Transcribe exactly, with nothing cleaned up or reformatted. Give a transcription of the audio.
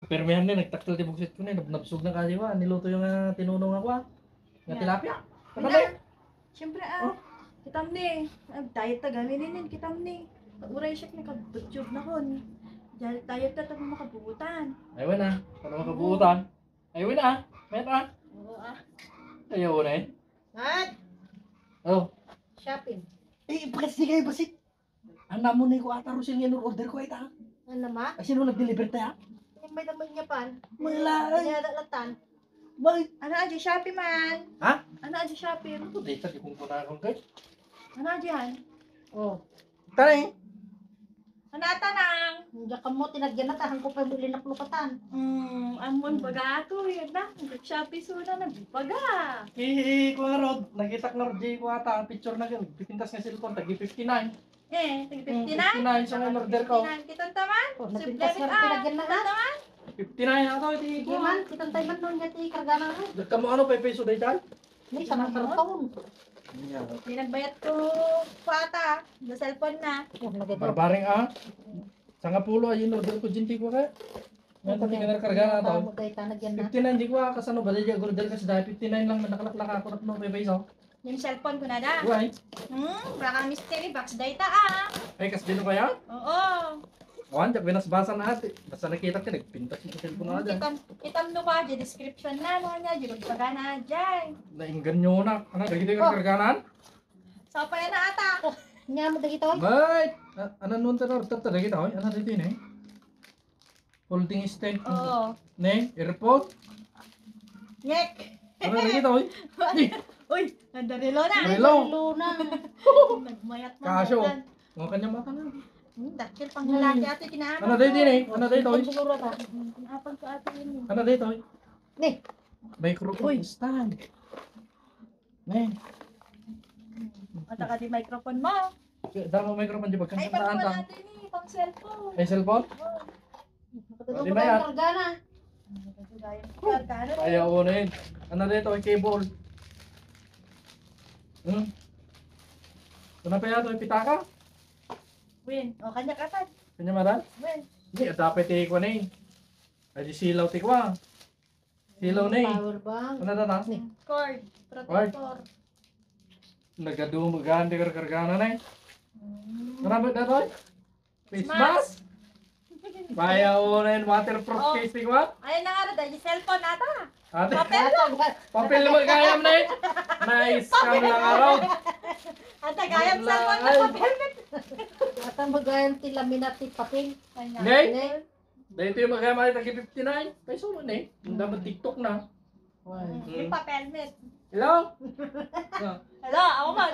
Permian ni, nagtaktel ti bugsit ko ni, nab-, nabsog na kadi ba? Niluto yung, ah, tinuno nga kwa. Nga tilapia. Ano ba? Siyempre, ah, kitam ni, ah, diet ta gamin inin, kitam ni. Uray siya, nakabutsyog na kon. Diet, diet ta, tapos makabutan. Aywan ah, paano makabutan? Aywan ah, met ah. Oo ah. Ayaw na eh. At? Oh. Shopping. Eh, ipakas di kayo, basit. Ano mo na ko ata, Rosel, nga in-order ko, ita? Ano ma? Ay, sino nag-deliver tayo? Yung may damay niya pan. Wala, ay. Kaya dalatan. Bay. Ano, aja Shopee man? Ha? Ano, aja Shopee? Ano, data, di kong kunakon, guys. Ano, aja yan? Oh. Tara eh. Ano, tanang? Hindi ka mo, tinagyan na, tahan ko pa yung linaklukatan. Hmm, amon baga ato, yun na. Nag-Shopee suna, nagbaga. Eh, eh, ko nga, Rod, nakita ko nga, Rod, di ko ata, ang picture na yun. Pipintas nga cellphone, tagi fifty-nine. Eh, tagi fifty-nine? Hmm, fifty-nine, siya nga in-order ko. Fifty-nine. Kita taman? Oh, napintas nga rin, ah, tinagyan na nga. Kita taman? Fifty-nine ato, iti ko. Sige man, kita tayo man nun, nga ti karga na rin. Dagka mo ano, five peso, day, Char? May isang karton. Pinagbayat ko pa ata, sa cellphone na. Oh, nagito. Barbaring, ah. Sangapulo ay in-order ko, Jin, ti ko ka. Nga, pati ka nagkarga na tao. Tama, dahil tanag yan na. Fifty-nine, di ko, ah, kasano ba, di, order kasi dahil fifty-nine lang, naglaklak ako, no, may peso. Yung cellphone ko na da. Why? Hmm, baka mystery box, dahil ta, ah. Ay, kas bino kaya? Oo. Awan, diak binasbasan na ati. Basta nakita ka, nagpintas yung cellphone na dyan. Kitam, kitam no ba, di description na, no, niya, di magpagana, dyan. Nainggan nyo na. Ano, dagiti karkarganan? Sa pa yan na ata. Nya mo dagito? May, a-, ano nun ta na, tatta dagito, oy? Ano dito yun, eh? Folding stand. Oo. Ne, earphone? Ngek. Ano dagito, oy? Uy, ang darilo na. Darilo. Darilo na. Nagmayat na. Kaso, dyan. Mga kanya mata na. Hmm, dakil pang lalaki ato, kinaan. Ano dito yun, eh? Ano dito, oy? Siguro ta. Apang ko ato yun, eh. Ano dito, oy? Ne. Microphone stand. Ne. Ata ka di microphone mo. Damo microphone di ba? Ay, pang kuwan natin eh, pang cellphone. Ay, cellphone? Oh. Di ba yan? Karga na. Karga na. Ayaw ko na yun. Ano dito? Ay, cable. Hmm? Ano pa yata? Pitaka? Win. O, kanya ka, Tad. Kanya, Maran? Win. Hindi, at dapat eh, kuwan eh. Ay, di silaw, tikwa. Hello, Nay. Power bank. Ano na, na? Cord. Cord. Protector. Nagadu-, magaan, di karkargana, Nay. Mm. Ano ba na to? Face mask? Face mask? Bayaw na yun, waterproof case, di ba? Ayun na nga, dahil cellphone ata. Ate? Papel mo. Papel mo, kaya mo na yun. Nice, kami lang araw. Ata, kaya mo cellphone na papel. Ata, magayam ti laminat ti papel. Kanya. Nay? Nay? Dahil ito yung magkaya, tagi fifty-nine. Kaya solo na eh. Ang dapat TikTok na. Why? Hmm. Yung papel, miss. Hello? Ah. Hello, ako man.